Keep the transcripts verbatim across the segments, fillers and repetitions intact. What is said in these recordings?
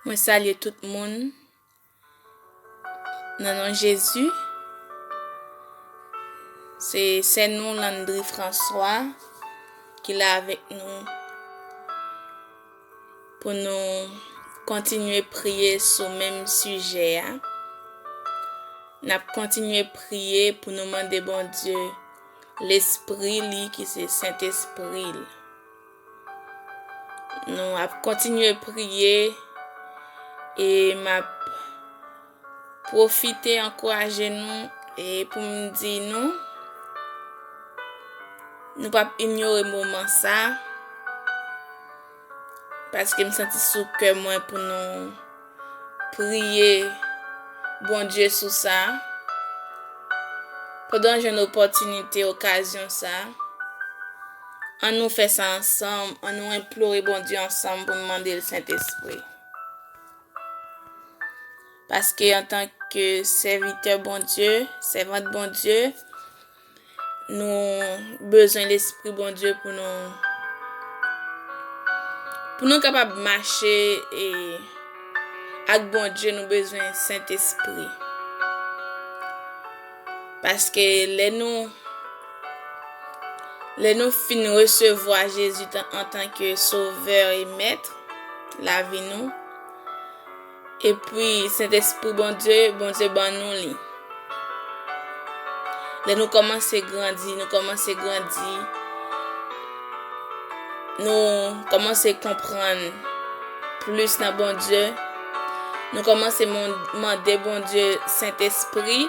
Mwen salye tout moun nan non Jezi. Se sè nou Landry François ki la avèk nou pou nou kontinye priye sou menm sijè a. N ap kontinye priye pou nou mande Bondye Lespri li ki se Sentespri l. Nou ap kontinye priye e m ap pwofite ankouraje nou e pou m di nou, nou p ap inyore moman sa, paske m santi sou kè mwen pou nou priye Bondye sou sa. Pandan jwenn opòtinite, okazyon sa, ann nou fè sa ansanm, ann nou enplore Bondye ansanm pou n mande l Sentespri. Paske antanke sèvitè Bondye, sèvant Bondye, nou bezwen Lespri Bondye pou nou, pou nou kapab mache e, ak Bondye, nou bezwen Sentespri. Paske lè nou, lè nou fin resevwa Jezi tan, antanke Sovè e Mèt lavi nou, epi Sentespri Bondye, Bondye ban nou li. Lè nou kòmanse grandi, nou kòmanse grandi, nou kòmanse konprann plis nan Bondye, nou kòmanse mon-, mande Bondye Sentespri.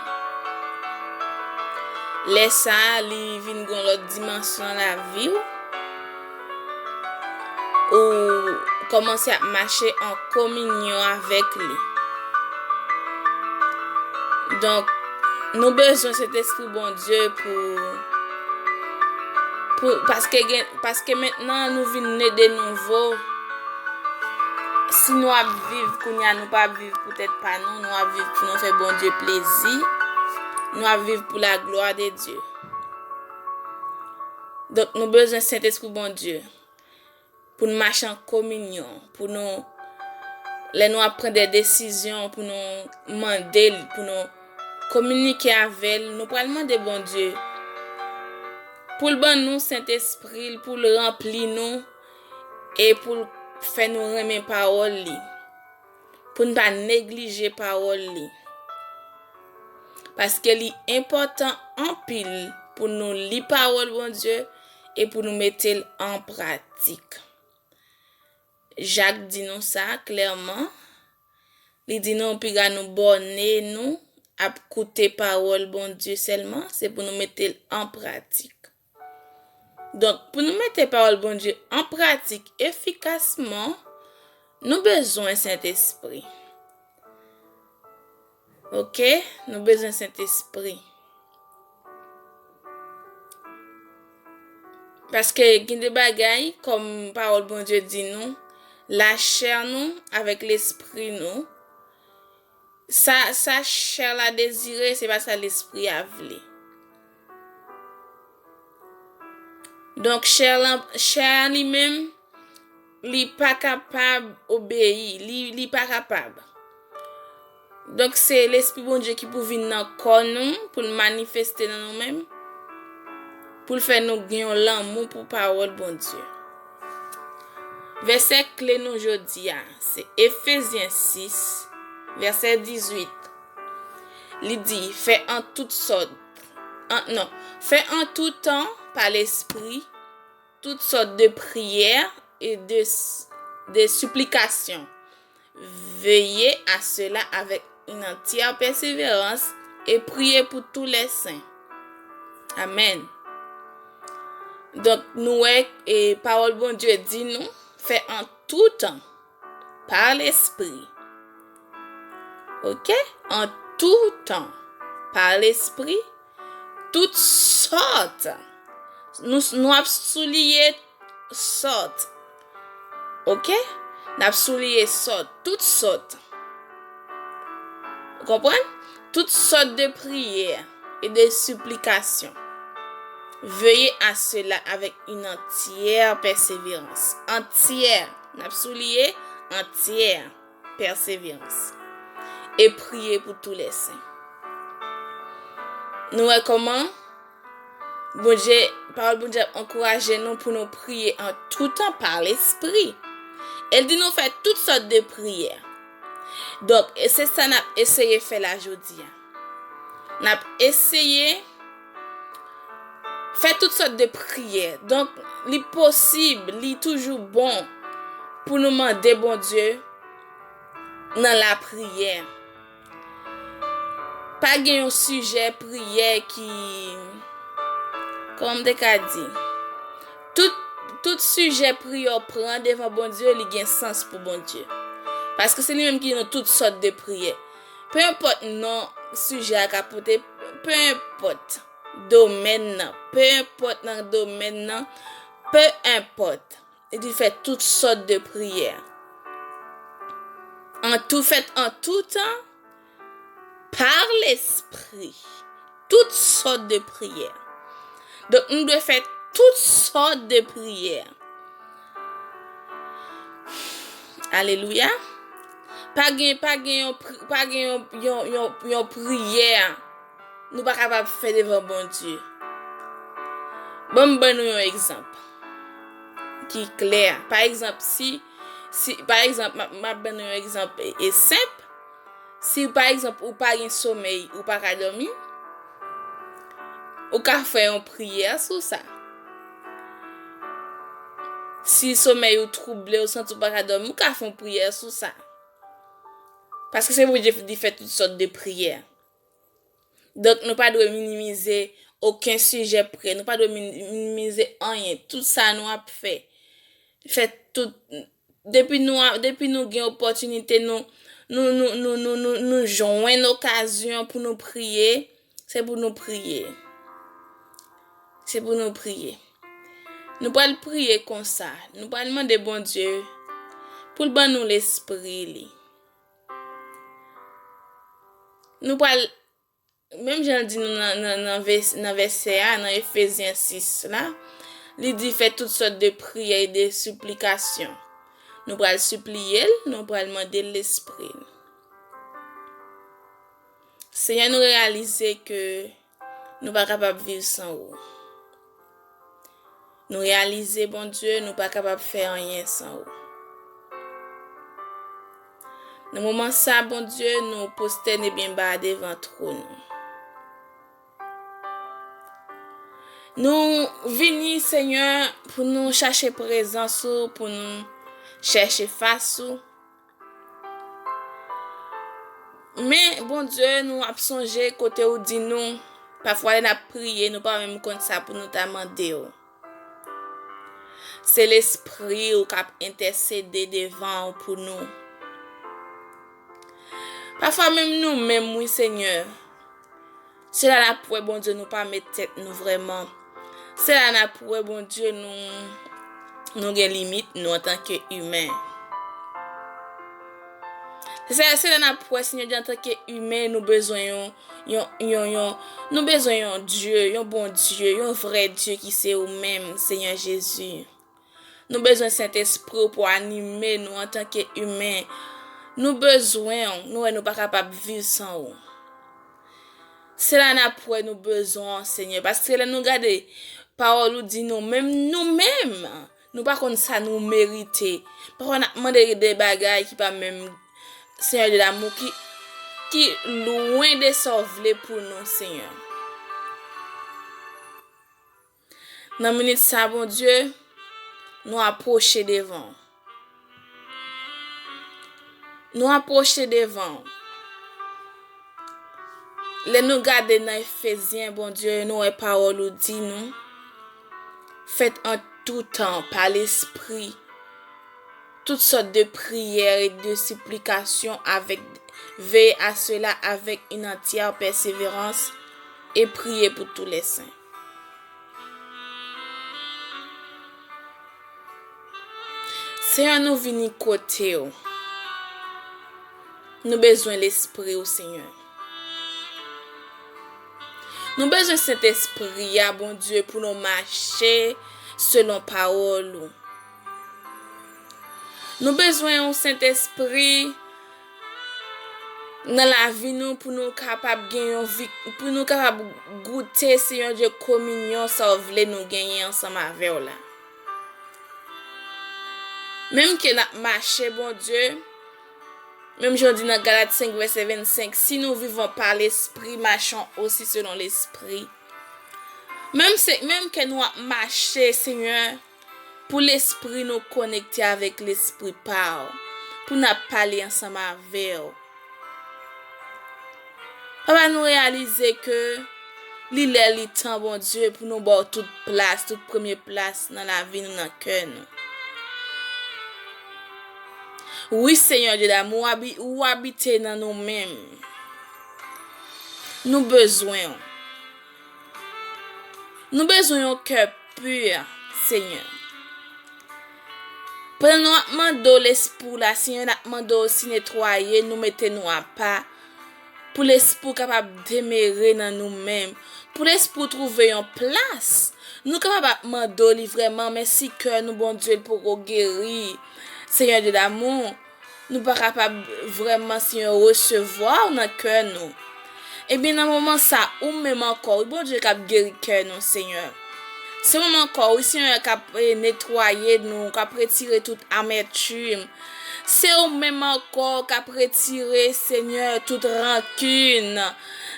Lè sa a, li vin gen yon lòt dimansyon nan lavi w. Ou kòmanse ap mache an kominyon avèk li. Donk, nou bezwen Sentespri Bondye pou, pou, paske gen, paske mentnan nou vin ne de nouvo. Si nou ap viv kounye a, nou pa ap viv pou tèt pa nou, nou ap viv pou nou fè Bondye plezi, nou ap viv pou la gloire de Dieu. Donk, nou bezwen Sentespri Bondye pou n mache an kominyon, pou nou, lè nou ap pran de desizyon, pou nou mande l, pou nou kominike avè l, nou pral mande Bondye pou l ban nou Sentespri l, pou l ranpli nou e pou l fè nou renmen pawòl li, pou n pa neglije pawòl li. Paske li enpòtan anpil pou nou li pawòl Bondye e pou nou mete l an pratik. Jak di nou sa klèman. Li di nou piga nou bòne nou ap koute pawòl Bondye sèlman, se pou nou mete l an pratik. Donk, pou nou mete pawòl Bondye an pratik efikasman, nou bezwen Sentespri. Oke? Nou bezwen Sentespri. Paske gen de bagay, kòm pawòl Bondye di nou, lachè nou avèk lespri nou, sa, sa chè la dezire, se pa sa lespri a vle. Donk, chè la, chè a li menm, li pa kapab obeyi, li, li pa kapab. Donk, se Lespri Bondye ki pou vin nan kò nou, pou l manifeste nan nou menm, pou l fè nou gen yon lanmou pou pawòl Bondye. Vèsè kle nou jodi a, se Efezyen sis, vèsè dizuit. Li di, fè an tout sòt, an, non, fè an tout tan pa Lespri, toutes sortes de prières et de, de supplications. Veillez à cela avec une entière persévérance et priez pour tous les saints. Amen. Donk, nou wè, e, pawòl Bondye di nou, fè an tou tan, pa Lespri. Oke? An tou tan, pa Lespri, tout sòt. Nou, nou ap souliye sòt. Oke? N ap souliye sòt, tout sòt. Ou konprann? Toutes sortes de prières et de supplications. Veillez à cela avec une entière persévérance. Antyè. N ap souliye antyè. pèseverans. E priye pou tou lè sen. Nou wè kòman Bondye, pawòl Bondye ap ankouraje nou pou nou priye an tou tan pa Lespri. El di nou fè tout sòt de priyè. Donk, e se sa n ap eseye fè la jodi a. N ap eseye fè tout sòt de priyè. Donk, li posib, li toujou bon pou nou mande Bondye nan lapriyè. Pa gen yon sijè priyè ki, kòman m te ka di? Tout, tout sijè priyè w pran devan Bondye, li gen sans pou Bondye. Paske se li menm ki nan tout sòt de priyè. Pe enpòt non sijè a ka pote, pe enpòt domèn nan, pe enpòt nan domèn nan, pe enpòt. Li di fè tout sòt de priyè. An tou, fèt an tou tan, pa Lespri. Tout sòt de priyè. Donk, nou dwe fè tout sòt de priyè. Alelouya. Pa gen, pa gen yon pri-, pa gen yon, yon, yon, yon priyè nou pa kapab fè devan Bondye. Ban m ban nou yon egzanp ki klè. Pa egzanp, si, si, pa egzanp, m ap, m ap ban nou yon egzanp e, e senp. Si, pa egzanp, ou pa gen somèy, ou pa ka dòmi, ou ka fè yon priyè sou sa. Si somèy ou twouble, ou santi ou pa ka dòmi, ou ka fè yon priyè sou sa. Paske se Bondye ki fè tout sòt de priyè. Donk, nou pa dwe minimize okenn sijè priyè. Nou pa dwe min-, minimize anyen. Tout sa nou ap fè, fè tout, depi nou a-, depi nou gen opòtinite, nou, nou, nou jwenn okazyon pou nou priye, se pou nou priye. Se pou nou priye. Nou pral priye konsa. Nou pral mande Bondye pou l ban nou lespri li. Nou pral, menm jan l di nou nan, nan, nan vès-, nan vèsè a, nan Efezyen sis la, li di fè tout sòt de priyè e de siplikasyon. Nou pral sipliye l, nou pral mande l lespri l. Senyè, nou reyalize ke nou pa kapab viv san ou. Nou reyalize, Bondye, nou pa kapab fè anyen san ou. Nan moman sa, Bondye, nou pwostène byen ba devan twòn ou. Nou vini, Senyè, pou nou chache prezans ou, pou nou chèche fas ou. Men, Bondye, nou ap sonje kote ou di nou, pafwa lè n ap priye, nou pa menm konn sa pou nou ta mande w. Se Lespri ou k ap entèsede devan w pou nou. Pafwa menm nou menm, wi, Senyè. Se la n ap wè, Bondye, nou pa met tèt nou vrèman. Se la n ap wè, Bondye, nou, nou gen limit, nou, antanke imen. Se, se la n ap wè, Senyè Dye, antanke imen, nou bezwen yon, yon, yon, yon, nou bezwen yon Dye, yon bon Dye, yon vrè Dye ki se ou menm, Senyè Jezi. Nou bezwen Sentespri w pou anime nou antanke imen. Nou bezwen w. Nou wè nou pa kapab viv san ou. Se la n ap wè nou bezwen w, Senyè. Paske lè nou gade pawòl ou di nou, menm nou menm, nou pa konn sa nou merite. Pafwa n ap mande de bagay ki pa menm, Senyè de lamou, ki, ki lwen de sa w vle pou nou, Senyè. Nan minit sa, Bondye, nou apwoche devan w. Nou apwoche devan w. Lè nou gade nan Efezyen, Bondye, nou wè pawòl ou di nou, fèt an tou tan pa Lespri, toutes sortes de prières et de supplications avec, veillez à cela avec une entière persévérance et priez pour tous les saints. Senyè, nou vini kote w. Nou bezwen Lespri w, Senyè. Nou bezwen Sentespri a, Bondye, pou nou mache selon pawòl ou. Nou bezwen yon Sentespri nan lavi nou, pou nou kapab gen yon vi, pou nou kapab goute, Senyè Dye, kominyon sa w vle nou genyen ansanm avè w la. Menm ke n ap mache, Bondye, menm jan w di nan Galat senk vèsè vennsenk, si nous vivons par l'esprit, marchons aussi selon l'esprit. Menm se, menm ke nou ap mache, Senyè, pou lespri nou konekte avèk lespri pa w, pou n ap pale ansanm avè w. Papa, nou reyalize ke li lè, li tan, Bondye, pou nou ba w tout plas, tout premye plas nan lavi nou, nan kè nou. Wi, Senyè Dye damou, ou abi-, ou abite nan nou menm. Nou bezwen w. Nou bezwen yon kè pi, Senyè. Pandan nou ap mande w lespri w la, Senyè, n ap mande w osi netwaye nou, mete nou apa, pou lespri w kapab demere nan nou menm, pou lespri w twouve yon plas. Nou kapab ap mande w li vrèman, men si kè nou, Bondye, l poko geri, Senyè Dye damou, nou pa kapab vrèman, Senyè, resevwa w nan kè nou. Ebyen, nan moman sa, ou menm ankò, wi, Bondye k ap geri kè nou, Senyè. Se ou menm ankò, wi, Senyè, k ap, eh, netwaye nou, k ap retire tout amètim. Se ou menm ankò k ap retire, Senyè, tout rankin,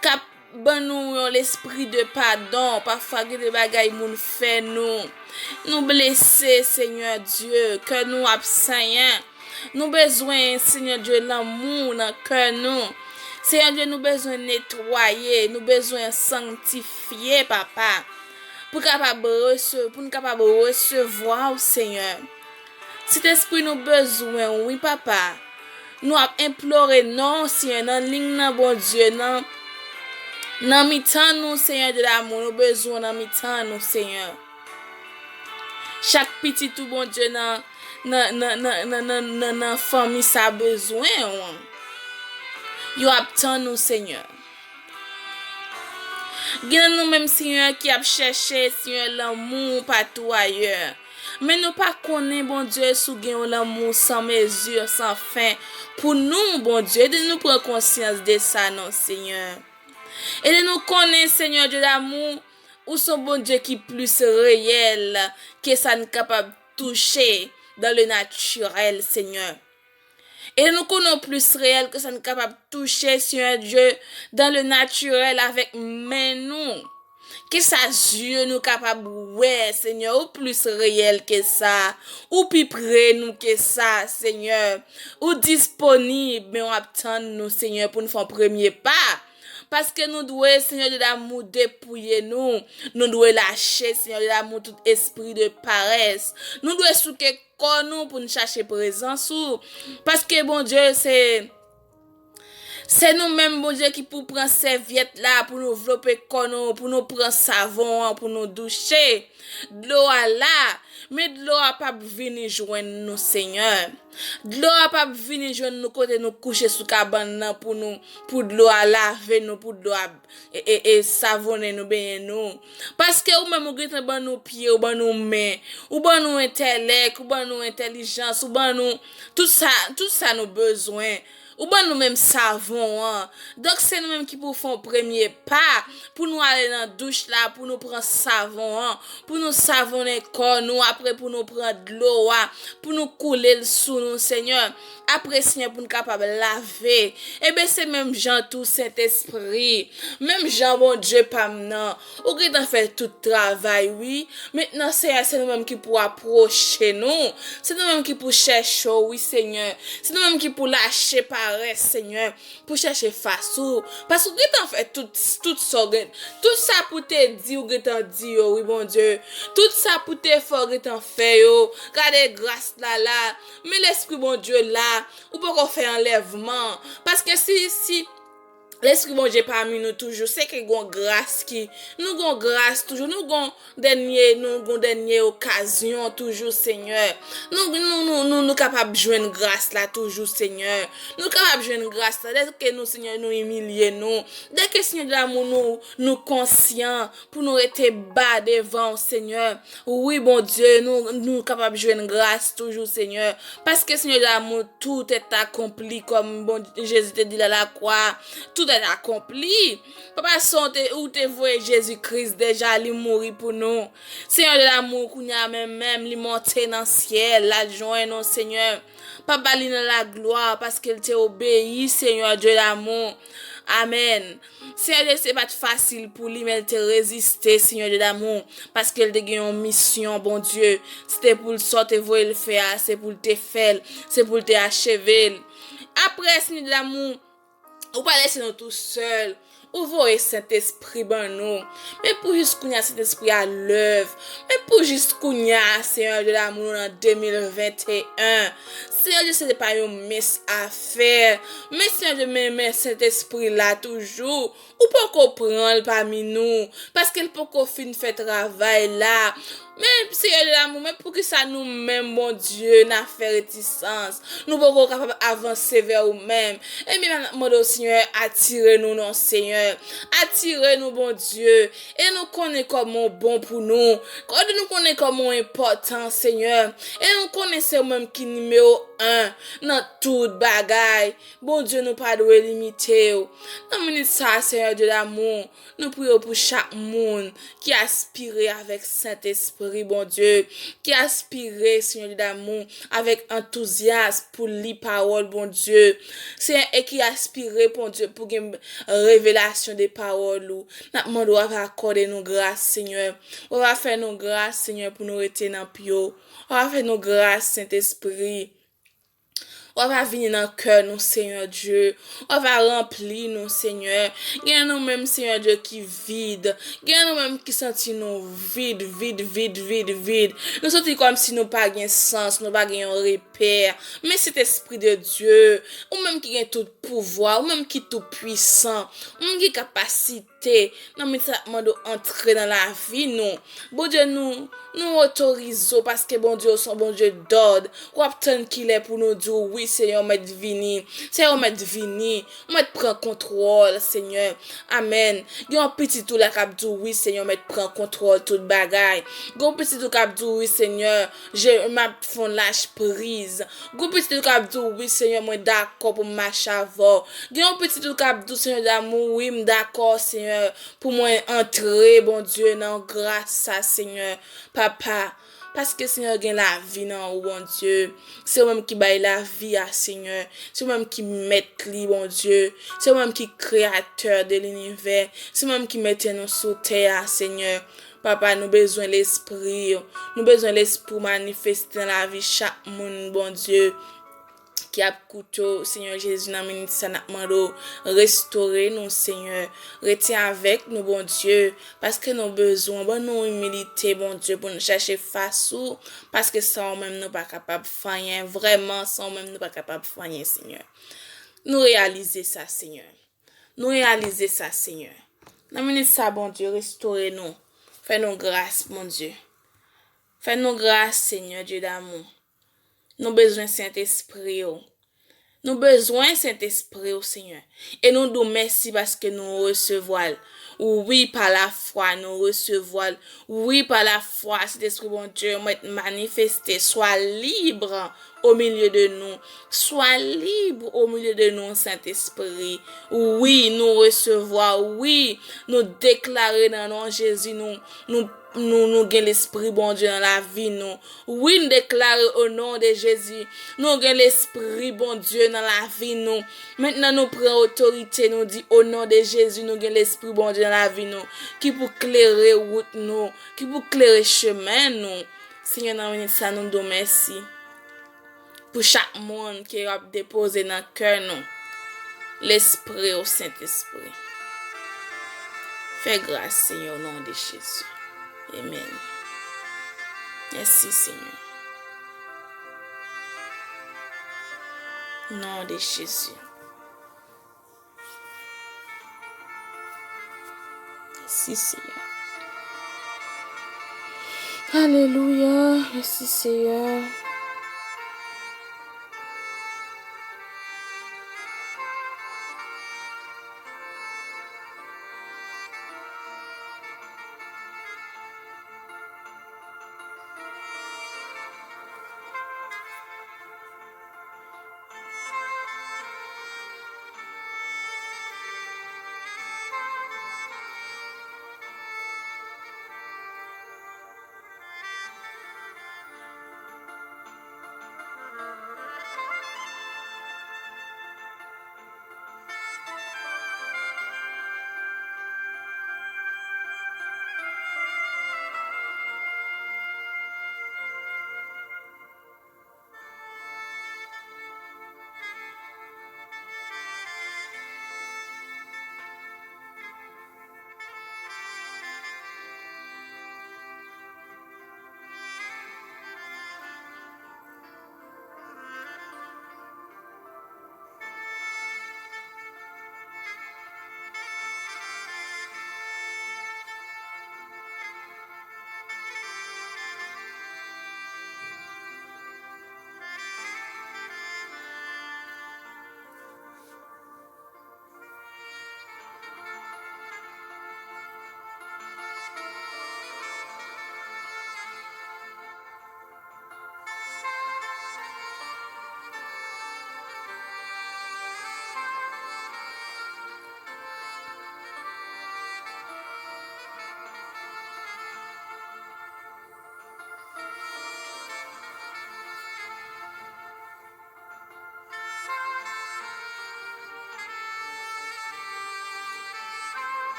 k ap ban nou yon lespri de padon. Pafwa, gen de bagay moun fè nou. Nou blese, Senyè Dye, kè nou ap senyen. Nou bezwen, Senyè Dye, lanmou nan kè nou. Senyè Dye, nou bezwen netwaye, nou bezwen sanktifye, Papa, pou kapab rese-, pou n kapab resevwa w, Senyè. Sentespri, nou bezwen w, wi, Papa. Nou ap enplore non w, Senyè, nan liy nan, Bondye, nan, nan mitan nou, Senyè Dye damou, nou bezwen w nan mitan nou, Senyè. Chak pitit ou, Bondye, nan, nan, nan fanmi sa bezwen w. Yo ap tann ou, Senyè. Gen nan nou menm, Senyè, ki ap chèche, Senyè, lanmou patou ayè. Men nou pa konnen, Bondye, si w gen yon lanmou san mezi, san fen pou nou, Bondye. Ede nou pran konsyans de sa, non, Senyè. Ede nou konnen, Senyè Dye damou, ou se yon Bondye ki plis reyèl ke sa n kapab touche dans le naturel, Senyè. Ede nou konnen w plis reyèl ke sa n kapab touche, Senyè Dye, dans le naturel avèk men nou. Ke sa zye nou kapab wè, Senyè, ou plis reyèl ke sa. Ou pi pre nou ke sa, Senyè. Ou disponib, men w ap tann nou, Senyè, pou n fè yon premye pa. Paske nou dwe, Senyè Dye damou, depouye nou. Nou dwe lache, Senyè Dye damou, tout espri de parès. Nou dwe souke kò nou pou n chache prezans ou. Paske, Bondye, se, se nou menm, Bondye, ki pou pran sèvyèt la, pou nou vlope kò nou, pou nou pran savon an, pou nou douche dlo a la. Men dlo a p ap vini jwenn nou, Senyè. Dlo a p ap vini jwenn nou kote nou kouche sou kabann nan pou nou, pou dlo a lave nou, pou dlo a e, e, e savonnen nou, benyen nou. Paske ou menm ou gentan ban nou pye, ou ban nou men, ou ban nou entèlèk, ou ban nou entèlijans, ou ban nou tout sa, tout sa nou bezwen. Ou ban nou menm savon an. Donk, se nou menm ki pou fè yon premye pa pou nou ale nan douch la, pou nou pran savon an, pou nou savonnen kò nou, apre pou nou pran dlo a, pou nou koule l sou nou, Senyè. Apre, Senyè, pou n kapab lave. Ebyen, se menm jan tou, Sentespri. Menm jan, Bondye pa m nan. Ou gentan fè tout travay, wi. Mentnan, Senyè, se nou menm ki pou apwoche nou. Se nou menm ki pou chèche w, wi, Senyè. Se nou menm ki pou lache parès, Senyè, pou chèche fas ou. Paske ou gentan fè tout, tout sa w gen. Tout sa pou te di, ou gentan di yo, wi, Bondye. Tout sa pou te fè, ou gentan fè yo. Gade gras la la. Men Lespri Bondye la. Ou poko fè anlèvman. Paske si, si, Lespri Bondye pami nou toujou, se ke gon gras ki, nou gon gras toujou, nou gon dènye, nou gon dènye okazyon toujou, Senyè. Nou, nou, nou, nou, nou kapab jwenn gras la toujou, Senyè. Nou kapab jwenn gras la, dèke nou, Senyè, nou imilye nou. Dèke, Senyè de lamou, nou, nou konsyan pou nou rete ba devan w, Senyè. Wi, Bondye, nou, nou kapab jwenn gras toujou, Senyè. Paske, Senyè de lamou, tout est accompli, kòm Bondye, Jezi te di la lakwa, tout est accompli. Papa, san w te, ou te voye Jezi Kris deja, li mouri pou nou. Senyè de lamou, kounye a menm, menm, li monte nan syèl, l al jwenn nou, Senyè. Papa, li nan laglwa, paske l te obeyi, Senyè de lamou. Amèn. Senyè Dye, se pa t fasil pou li, men l te reziste, Senyè Dye damou, paske l te gen yon misyon, Bondye. Se te pou l sa w te voye l fè a, se pou l te fè l, se pou l te acheve l. Apre, Senyè Dye damou, ou pa lese nou tousèl. Ou voye Sentespri ban nou. Men pou jis kounye a, Sentespri a lèv. Men pou jis kounye a, Senyè Dye damou, nou nan de mil venteyen. Senyè Dye, se te pa yon mens afè. Men Senyè Dye, men, men Sentespri la toujou. Ou poko pran l pami nou, paske l poko fin fè travay la. Men, Senyè de lamou, men poukisa nou menm, Bondye, n ap fè retisans? Nou poko kapab avanse vè ou menm. Ebyen, n ap mande w, Senyè, atire nou, non, Senyè. Atire nou, Bondye. E nou konnen kòman w bon pou nou. Konnen nou konnen kòman w enpòtan, Senyè. E nou konnen se ou menm ki nimewo en nan tout bagay. Bondye, nou pa dwe limite w. Nan minit sa a, Senyè Dye damou, nou priye w pou chak moun ki aspire avèk Sentespri, Bondye, ki aspire, Senyè Dye damou, avèk antouzyas pou li pawòl, Bondye. Senyè, e ki aspire, Bondye, pou gen revelasyon de pawòl ou. N ap mande w ap akòde nou gras, Senyè. W ap fè nou gras, Senyè, pou nou rete nan pye w. W ap fè nou gras, Sentespri. W ap vini nan kè nou, Senyè Dye. W ap ranpli nou, Senyè. Gen nou menm, Senyè Dye, ki vid. Gen nou menm ki santi nou vid, vid, vid, vid, vid. Nou santi kòmsi nou pa gen sans, nou pa gen yon repè. Men Sentespri de Dye, ou menm ki gen tout pouvwa, ou menm ki tou pwisan, ou menm ki kapasite, nan minit sa n ap mande w antre nan lavi nou. Bondye, nou, nou otorize w paske Bondye, w se yon Bondye dòd. W ap tann kilè pou nou di w, wi, Senyè, w mèt vini. Senyè, w mèt vini. W mèt pran kontwòl, Senyè. Amèn. Gen yon pitit ou la k ap di w, wi, Senyè, w mèt pran kontwòl tout bagay. Gen yon pitit ou k ap di w, wi, Senyè, je, m ap fè yon lach priz. Gen yon pitit ou k ap di w, wi, Senyè, mwen dakò pou m mache avè w. Gen yon pitit ou k ap di w, Senyè damou, wi, m dakò, Senyè, pou mwen antre, Bondye, nan gras sa, Senyè, Papa. Paske, Senyè, gen lavi nan ou, Bondye. Se ou menm ki bay lavi a, Senyè. Se ou menm ki mèt li, Bondye. Se ou menm ki kreyatè de linivè. Se ou menm ki mete nou sou tè a, Senyè. Papa, nou bezwen lespri w. Nou bezwen lespri w manifeste nan lavi chak moun, Bondye, ki ap koute w, Senyè Jezi, nan minit sa n ap mande w restore nou, Senyè. Rete avèk nou, Bondye, paske nou bezwen w. Ban nou imilite, Bondye, pou nou chache fas ou, paske san ou menm nou pa kapab fè anyen. Vrèman, san ou menm nou pa kapab fè anyen, Senyè. Nou reyalize sa, Senyè. Nou reyalize sa, Senyè. Nan minit sa, Bondye, restore nou. Fè nou gras, Bondye. Fè nou gras, Senyè Dye damou. Nou bezwen Sentespri w. Nou bezwen Sentespri w, Senyè. E nou di w mèsi paske nou resevwa l. Wi, pa lafwa, nou resevwa l. Wi, pa lafwa, Sentespri Bondye, w mèt manifeste. Sois libre au milieu de nous. Sois libre au milieu de nous, Sentespri. Wi, nou resevwa, wi, nou deklare nan non Jezi, nou, nou, nou, nou gen Lespri Bondye nan lavi nou. Wi, n deklare o non de Jezi, nou gen Lespri Bondye nan lavi nou. Mentnan nou pran otorite, nou di o non de Jezi, nou gen Lespri Bondye nan lavi nou, ki pou klere wout nou, ki pou klere chemen nou. Senyè, nan minit sa, nou di w mèsi pou chak moun ke w ap depoze nan kè nou Lespri w, Sentespri. Fè gras, Senyè, o non de Jezi. Amèn. Mèsi, Senyè. O non de Jezi. Seyè. Alelouya, mèsi Seyè.